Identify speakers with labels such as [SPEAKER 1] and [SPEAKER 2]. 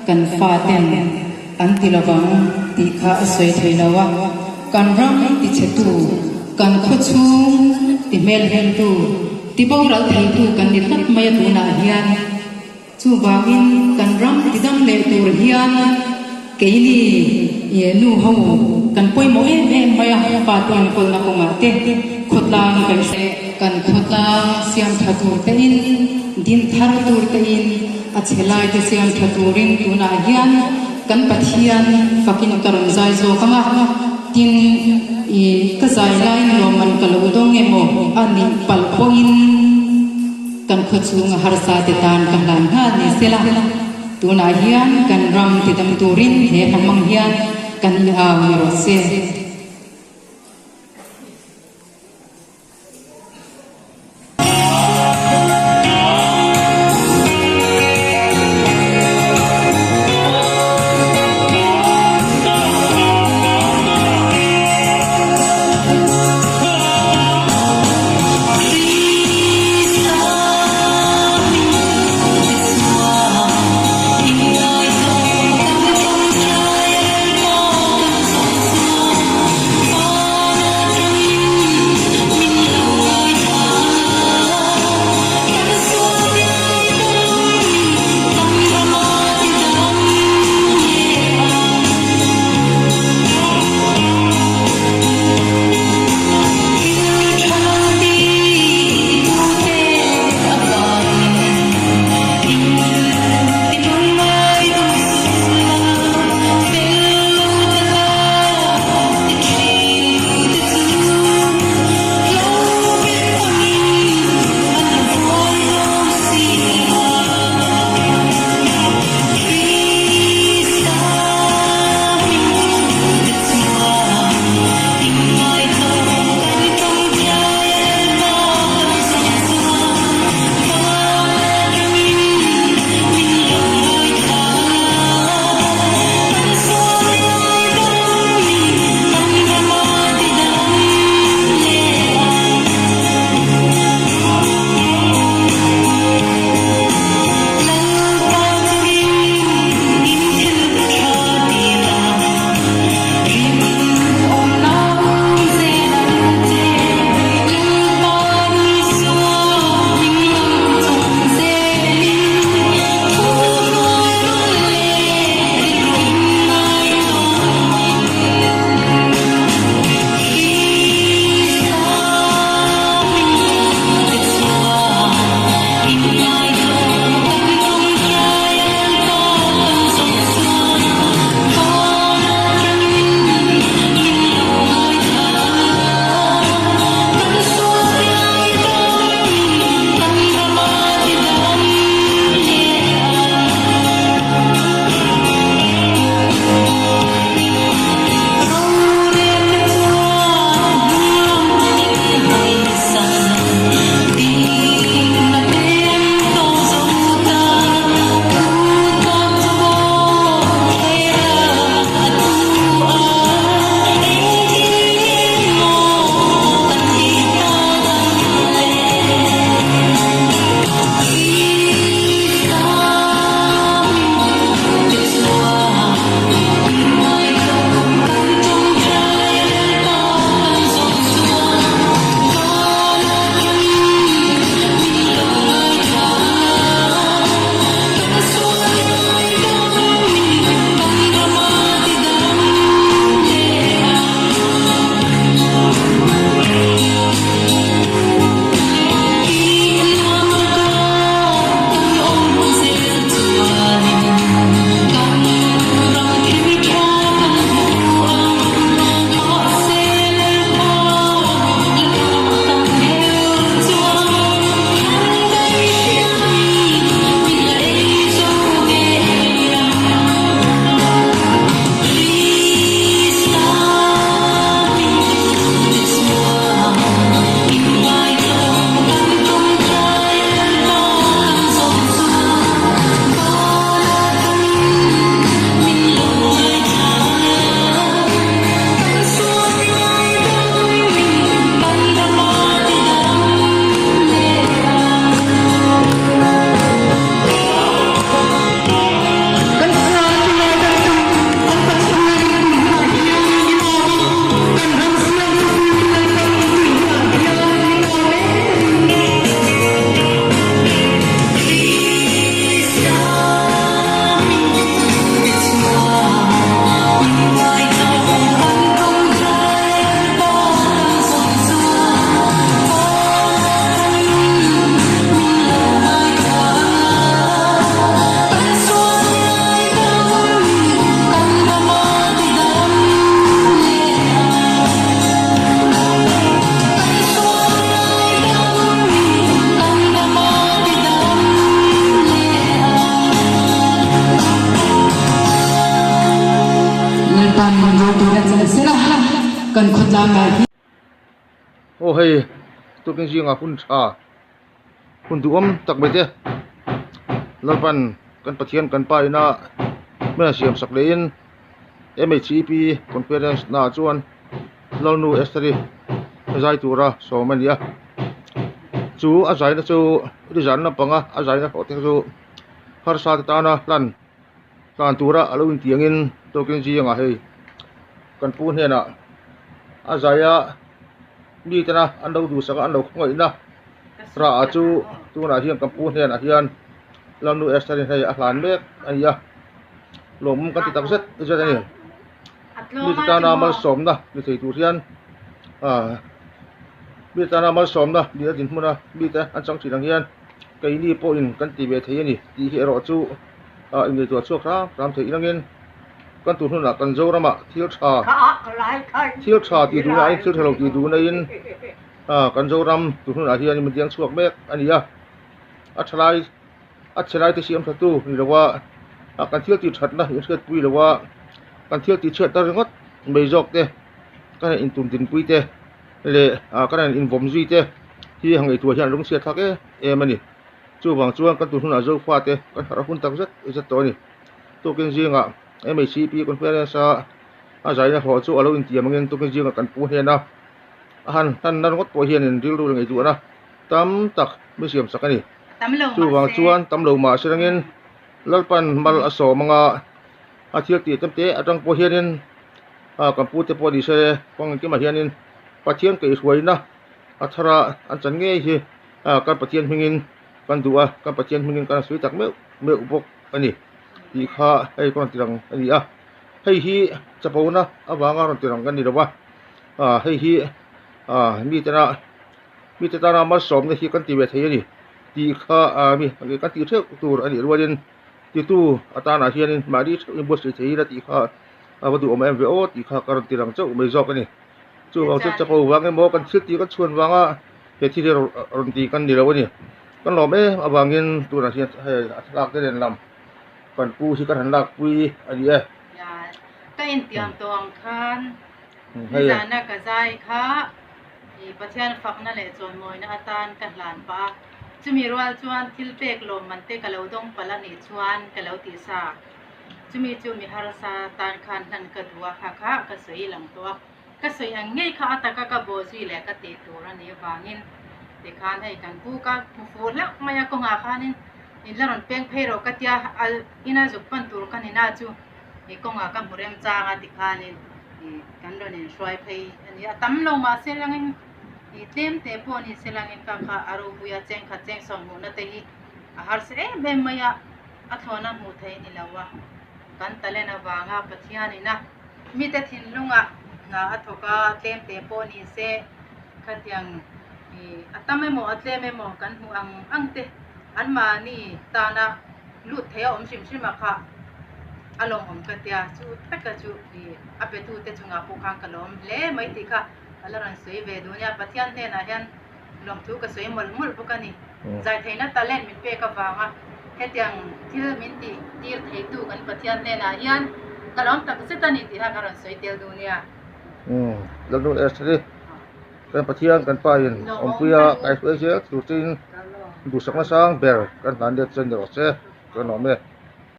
[SPEAKER 1] kan faten an ti lovang tih kha a sawi thei lo a, kan ram tichhetu, kan khawchhung ti hmelhemtu, ti boral theitu kan ni tlat mai a tunah hian. Chuvangin kan ram tidam leh tur hian keini nu ho kan pawimawh em em mai a, fate enkawlna kawngah te khawtlang kan hre. Kan khawtlang siam tha tur tein, din thar tur tein, a chhe lai te siam tha turin tunah hian kan Pathian fakin ka rawn zai zawk ang a, tin i ka zai laiin lawmman ka lo dawng emaw a nih palh pawhin, Kan khawchhunga harsa te tan ka hlan nghal ni sela, tunah hian kan ram tidam turin he hmang hian kan i au ni rawh se. kan khawtlangah hian.
[SPEAKER 2] Aw hei tukin zingah hun tha hun duhawm tak mai te Lalpan kan Pathian kan pa ina hmel a siam sak leh in MHEP conference naah chuan Lalnu Esther-i zai tura sawm a ni a chu a zaina chu rizan lampanga a zaina hlawh te chu harsa te tana hlan hlan tura a lo intiangin tawkin zingah hei kan pu hnenah a zai a mi tena an lo duhsak a an lo khawngaihna rah ah chu tunah hian kan pu hnenah hian Lalnu Esther-i hei a hlan mek a ni a lawmawm kan ti tak zet zet a ni mite tana malsawmna ni thei tur hian ah mite tana malsawmna ni a dinhmun a mite an chang thin ang hian keini pawhin kan ti ve thei a ni tih hi erawh chu ah inngaihtuah chhuak hram hram theih rangin kan tur hunah kan Zoramah thil tha thil tha tih duhna aiin thil tha lo tih duhna in ah kan Zoram tur hunah hian min diang chhuak mek a ni a a tha lai a chhe lai te siam tha tu ni lo a ah kan thil tih thatna inhriatpui lo a kan thil tih chhiat na ringawt mai zawk te kan han intum dinpui te leh ah kan han invawm zui te hi han ngaihtuah hian a lungchhiat thlak em em a ni chuvang chuan kan tun hunah zofa te kan harh a hun tak zet zet tawh a ni tukin zingah M_H_E_P conference a a zaina hlawh chu a lo intiam angin tukin zingah kan pu hnen a a han hlanna ringawt pawh hianin rilru leh ngaihtuahna tam tak mi siam sak a ni. Chuvang chuan tam lo mah se rangin Lalpan mal a sawm anga a thil tih tam te atang pawh hianin ah kan pute pawh ni se kawng engkimah hianin Pathian kaihhruaina a thara an chan ngei hi ah kan Pathian hmingin kan duh a kan Pathian hmingin kan sawi tak meuh meuh bawk a ni tih kha hei ka rawn ti lang a ni a hei hi chapona avanga rawn ti lang kan ni lo va ah hei hi ah mitena mite tana malsawmna hi kan ti ve thei a ni tih kha ah mi kan tih theuh tur a nih rualin titu atanah hianin mahni theuh inbuatsaih thei ila tih kha a va duhawm em ve aw tih kha ka rawn ti lang chauh mai zawk a ni chuvang chu chapo vang emaw kan thil tih kan chhuan vanga he thil hi rawn ti kan ni lo a ni kan lawm em avangin tunah hian hei a thlalak te nen lam kan pu hi kan han lakpui a ni e.
[SPEAKER 1] Ka intiam tawh ang khan Nizana ka zai kha i Pathian fakna leh chawnmawina atan ka hlan pah a, chumi rual chuan thil pek lawmman te ka lo dawng palh a nih chuan ka lo tih sa. Chumi chu mi harsa tan khan hlan ka duh a, kha kha ka sawi lang tawh a, ka sawi ang ngei kha a taka ka bawh zui leh ka tih tur a nih avangin tikhan hei kan pu ka hmu fuh hlauh mai a, kawngah khanin in la rawn peng phei rawh ka tia, a ina zuk pan tur ka ni na chu. He kawngah ka hmu remchang a tikhanin ih kan rawn inhruai phei a ni a, tam lo mah se langin ih tlem te pawh ni se langin ka kha a ropui a chengkhat cheng sawmhmuhna te hi a harsa em em mai a, a thlawna hmuh theih ni lo a, kan talent avanga Pathianin a mite thinlungah hna a thawk a, tlem te pawh ni se khatiang ih a tam emaw a tlem emaw kan hmuh ang ang te anmahni tana lut thei a awm hrim hrim a kha a lawmawm ka tia chu taka chu ih a pe tu te chungah pawh khan ka lawm hle mai tih kha ka la rawn sawi ve duh nia Pathian hnenah hian lawmthu ka sawi mawlh mawlh bawk a ni zai theihna talent min pek avanga hetiang thil min tih tir thei tu kan Pathian hnenah hian ka lawm tak zet a ni tih kha ka rawn sawi tel duh nia.
[SPEAKER 2] Umm Lalnu Esther-i Kan Pathian kan pa in awmpuia kaihruai zel tur chein duhsakna sang ber kan hlan let che ni rawh se ka nuam e.